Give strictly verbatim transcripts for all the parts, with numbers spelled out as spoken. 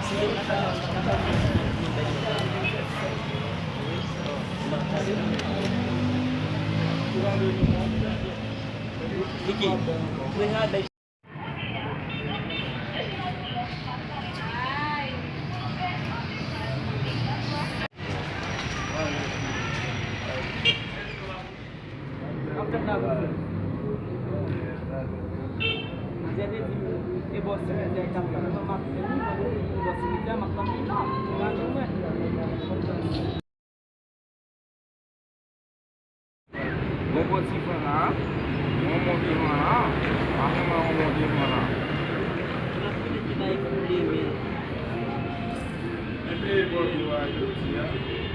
Niki, Bon, bon, ti van la. Bon, bon, vye van la. Pa vrèman yon bon, vye van la. Epi, bon, vye van la, jodi a.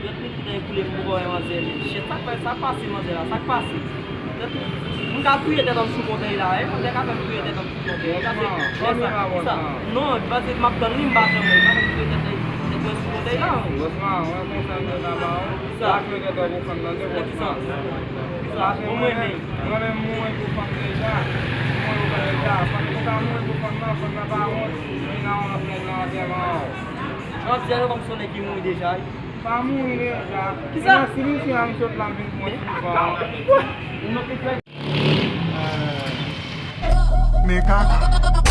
Gad moun ki nan koule pou bò manzè, men shit, sa k fè, sa k pase manzè la, sa k pase? Gad moun, m ka touye tèt anm sou kontèy la, wi, manzè ka fè m touye tèt anm sou kontèy. Sa se, sa, sa. Non, paske m ap tann li, m pa janm wè, li ka fè m touye tèt, tèt mwen sou kontèy la, wi. Bòsman, mwen kontan mwen la ba ou. Sa. Sa touye tèt ou pou fanm nan, de bòsman. Sa. Sa, mwen, mwen, mwen menm mouri pou fanm deja. Mouri pou fanm deja. Fanm ki ka mouri pou fanm nan, fanm nan pa wont. Li nan yon lòt nèg nan antèman an. Nan di a yo kòm se yon nèg ki mouri deja, wi. Pa mouri deja. Kisa? Enan, si misye a, misye t la vin pran souvan. Men kaka.